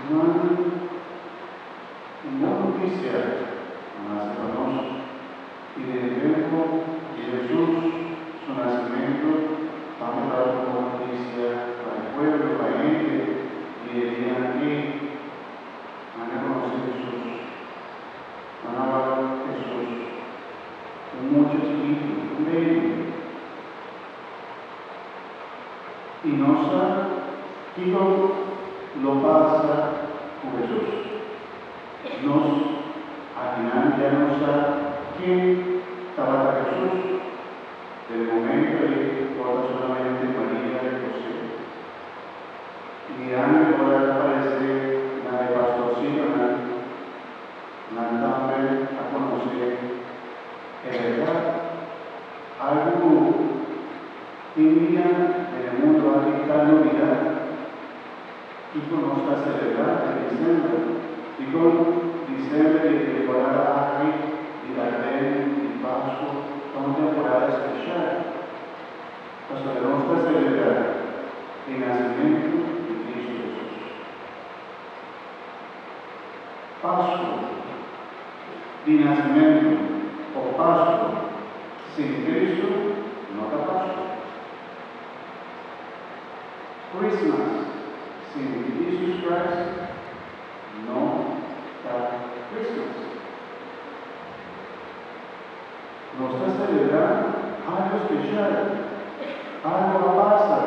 Ruman, un bon notisia a nase pa nos, i den e tempu di Hesus su nasimentu tambe tabata un bon notisia pa e pueblo, pa e hende di e dianan ei. Nan a konosé Hesus. Nan a wak Hesus, un mucha chikitu, un beibi. I nos sa kiko lo pasa ku Hesus. Nos akinan ya no sa ken tabata Hesus. Den e momento ei por ta solamente Maria i José. I mirando ora el a aparesé na e pastorcitonan, nan tambe a konosé e bèrdat. Algu ku tin dia den e mundu aki ta lubidá. Kiko nos ta selebrá den december? Dikon december di e temporada aki di Advent, di Pasku, ta un temporada speshal? Pasobra nos ta selebrá e nasimentu di Kristu Hesus. Pasku di nasimentu o Pasku sin Kristu no ta Pasku. Christmas sin Jesus Christ no ta Christmas. Nos ta selebrá algu speshal, algu a pasa.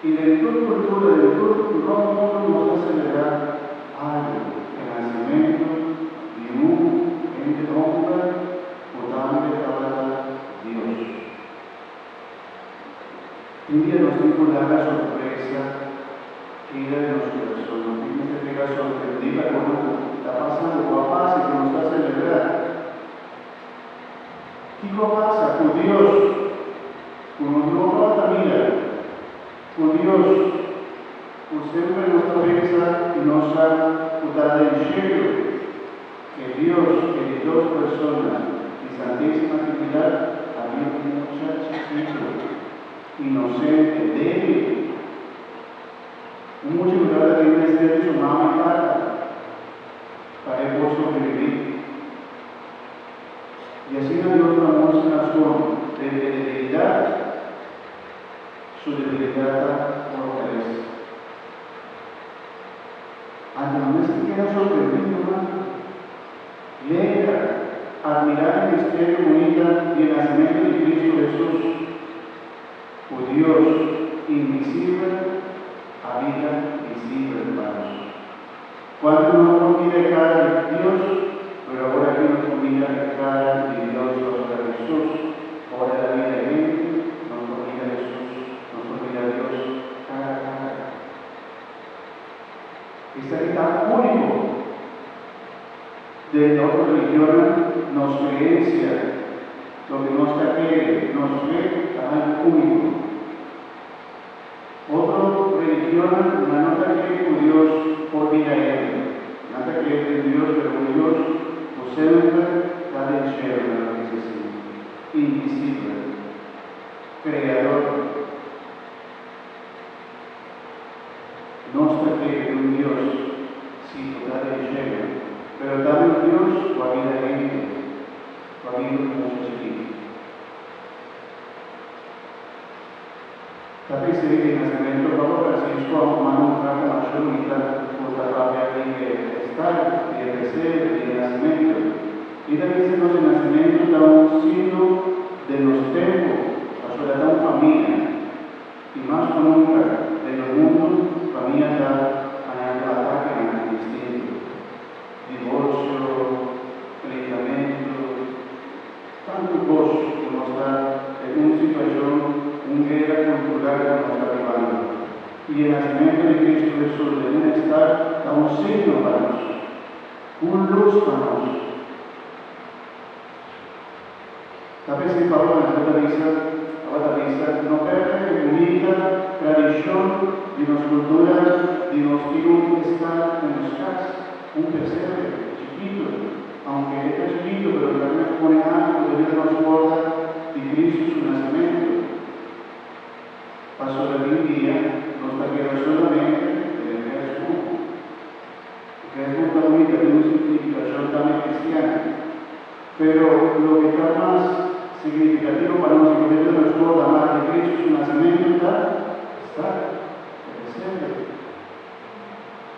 I den tur kultura, den tur rònt mundu nos ta selebrá algu, e nasimentu di un hende hòmber ku tambe tabata Dios. Tin dia nos tin ku laga sorpresa keda den nos kurason. Nos tin mester keda sorprendí pa kos ku ta pasando, ku a pasa i ku nos ta selebrá. Kiko a pasa ku Dios ku nos no tabata mira? Ku Dios ku semper nos ta pensa i nos sa ku ta den shelu? E Dios, e di dos persona di Santísima Trinidad, a bin un mucha chikitu, inosente, débil, un mucha ku tabata tin mester di su mama i tata pa e por sobrebibí. I asina Dios ta mustra na su den e debilidat, su debilidat ta fortalesa. Anto no mester keda sorprendí, ruman. Lera, admirá e misterio bunita di e nasimentu di Kristu Hesus, ku Dios invisibel a bira visibel pa nos. Kuantu no por mira e kara di Dios, pero awor aki nos por mira e kara di Dios pasobra Hesus, ora el a bira hende, nos por mira Hesus, nos por mira Dios kara a kara. Esaki ta úniko den otro religionnan, nos kreensia, loke nos ta kere, nos fe ta algu úniko. Otro religionnan nan no ta kere ku Dios por bira hende. Nan ta kere den Dios pero un Dios ku semper ta den shelu, nan ta bisa asina, invisibel, kreador. Nos ta kere den un Dios, sí, ku ta den shelu, pero tambe un Dios ku a bira hende, ku a bira un mucha chikitu. Ta p'esei den nasementu Papa Francisco a manda un karta masha bunita ku ta papia di e estal, di e pesebre, di e nasementu. I ta bisa nos e nasementu ta un signo den nos tempu, pasobra ta un famia. I mas ku nunka den e mundu famia ta hañando atakenan distinto, divorsio, pleitamentu, tantu kos ku nos ta den un situashon, un guera kultural ku nos ta bibando. I e nasimentu di Kristu Hesus den un estal ta un signo pa nos, un lus pa nos. Ta p'esei Pablo mester ta bisa, tabata bisa, No pèrdè e bunita tradishon di nos kultura di nos tin un estal den nos kas, un pesebre chikitu. Aunke e ta chikitu, pero ta nos pone algu ku ta yuda nos korda di Kristu su nasementu. Pasobra di un dia nos ta keda solamente den e bèrs un. Es muy bonita, tiene una significación también cristiana. Pero lo que está más significativo para nosotros, que nos recuerda más de Cristo, su nacimiento está el pesebre.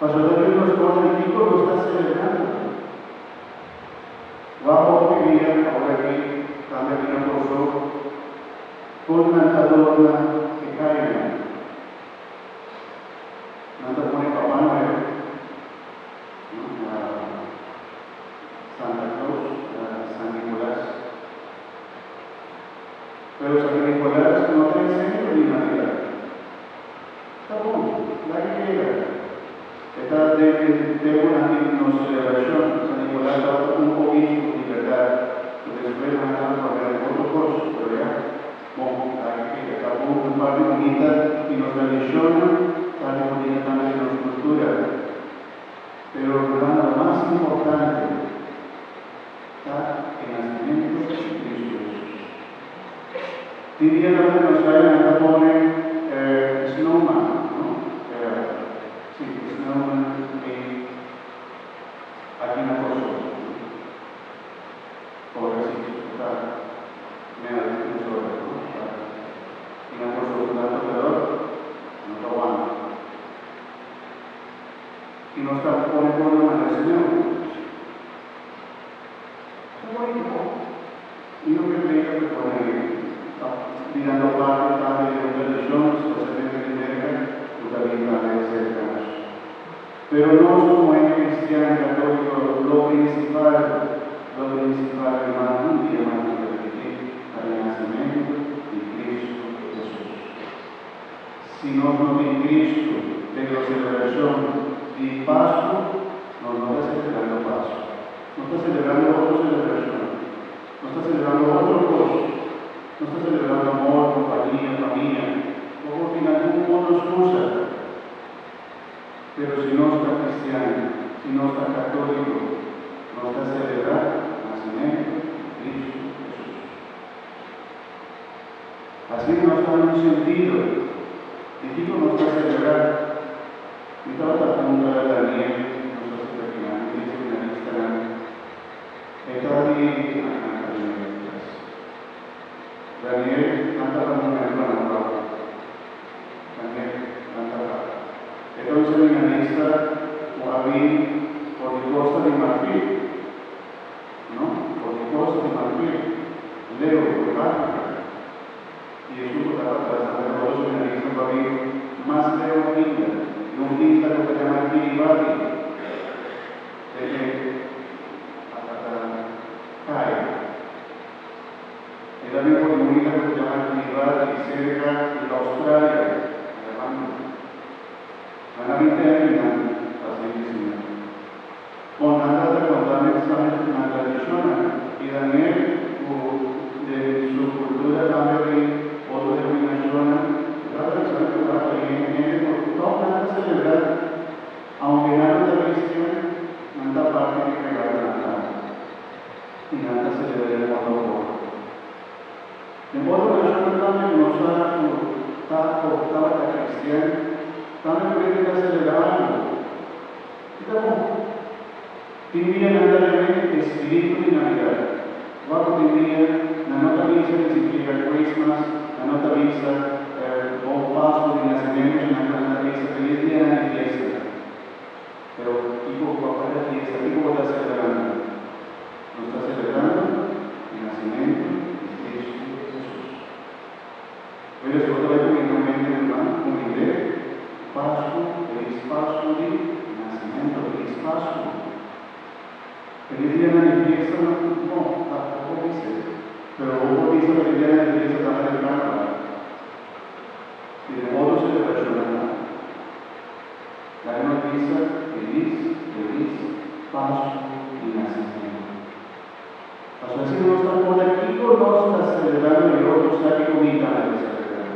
Pastor David nos recuerda de Kiko lo está celebrando. Vamos a vivir ahora aquí, también vino por su con una adorna que cae. Nan ta pone Papá Noel, no? Santa Claus, San Nicolás. Pero San Nicolás no tiene centro ni Navidad. Está bueno, la que quiera. Está de una no celebración. San Nicolás está un poquito de verdad. Después van a poner otro curso, pero ya, bueno, la que quiera. Está una parte bonita y nos tradiciona, parte bonita también de nuestra cultura. Pero hermano, lo más importante está el nacimiento de Cristo Jesús. Diría también nos vayan a poner snowman, ¿no? Sí, snowman y aquí en la cosa. Pobrecito, está medio de horas, ¿no? Y la cosa tanto calor, no lo aguanta. Y no está pone por una manera Señor. Está bonito. Y no que implica que pone mirando parte de una religión, especialmente en América, tú también también cercanos. Pero no como en cristiano católico, lo principal, hermano, un día más de repetir, el nacimiento de Cristo Jesús. Si no no en Cristo, de la celebración de Pascua, no, no está celebrando Pascua. No está celebrando otra celebración. No está celebrando otro gozo. No está celebrando amor, compañía, familia. O en algún modo excusa. Pero si no está cristiano, si no está católico, no está celebrando el nacimiento de Cristo Jesús. Así no está en un sentido. Y digo no está celebrando. Y estaba la pregunta de Daniel, no sé si está aquí, dice en el Instagram. Está ahí, Daniel, canta para un hermano, Daniel, canta para. Entonces, seminarista, Joaquín, por la Costa de Marfil, ¿no? Por la Costa de Marfil, Leo, por África. Y eso estaba atrás, de los seminaristas, Joaquín, más Leo India, y un isla que se llama Kiribati, de Kai. Y también por una isla que se llama Kiribati, cerca de Australia, hermano. Van a 20 años, así que Con nada de contarme una tradición, y Daniel, de su cultura también, otra denominación, la tradición que va a en todo nada celebrar, aunque nada de cristiano, nada parte de regalar nada. Y nada celebrar el modo. De modo que yo también no estaba cristiano, también puede celebrar. Então, tinha naturalmente espírito de Navidad. Guapo tinha na nota misa que significa Christmas, na nota misa bom Páscoa de nascimento, na nota misa feliz día de fiesta. Pero, tipo, ¿cuál es la fiesta? ¿Tipo está celebrando? No está celebrando el nacimiento de Cristo Jesús. Pero si otra vez con mi hermano, con mi Pascua, feliz Pascua de nacimiento, feliz Pascua. Feliz día de la fiesta, no, tampoco dice. Pero hubo dice feliz día de la fiesta también en Canadá. Y de modo celebración, la noticia, feliz, feliz Pascua y nacimiento. Pasó así no está por aquí, no está celebrando y otro está aquí con mi cara de celebrar.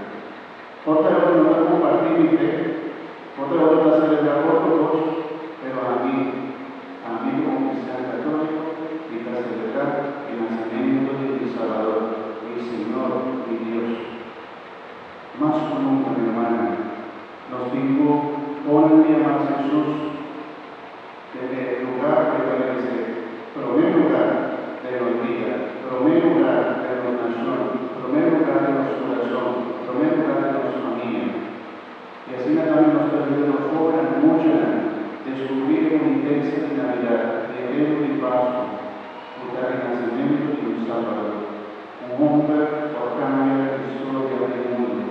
Otra vez no está compartir mi fe, otra vez está celebrando otro dos, pero a mí como cristiano católico, y está celebrar el nacimiento de mi Salvador, mi Señor, mi Dios. Más que nunca, mi hermana, nos dijo, ponle a más Jesús. Den e lugá ku e ta meresé, promé lugá den nos bida, promé lugá den nos nashon, promé lugá den nos kurason, promé lugá den nos famia. I asina tambe nos ta yuda nos hóbennan, muchanan, deskubrí e bunitesa di Navidat, di e tempu di Pasku, ku ta e nasimentu di un Salbador, un hòmber ku a kambia historia di mundu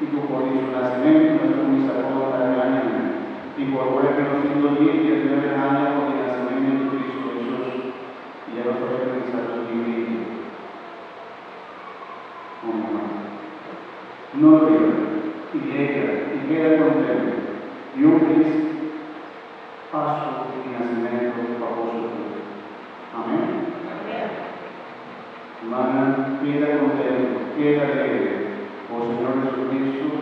i ku for di su nasimentu nos a kuminsá konta e añanan. I por web nos tin 2019 aña for di nasimentu di Kristu Hesus i ya nos ta bai kuminsá 2020. Bon, no lubida i legra i keda kontentu i un felis Pasku di nasimentu pa boso tur. Amèn. Rumannan, keda kontentu, keda alegre, bo Señor Jesucristo.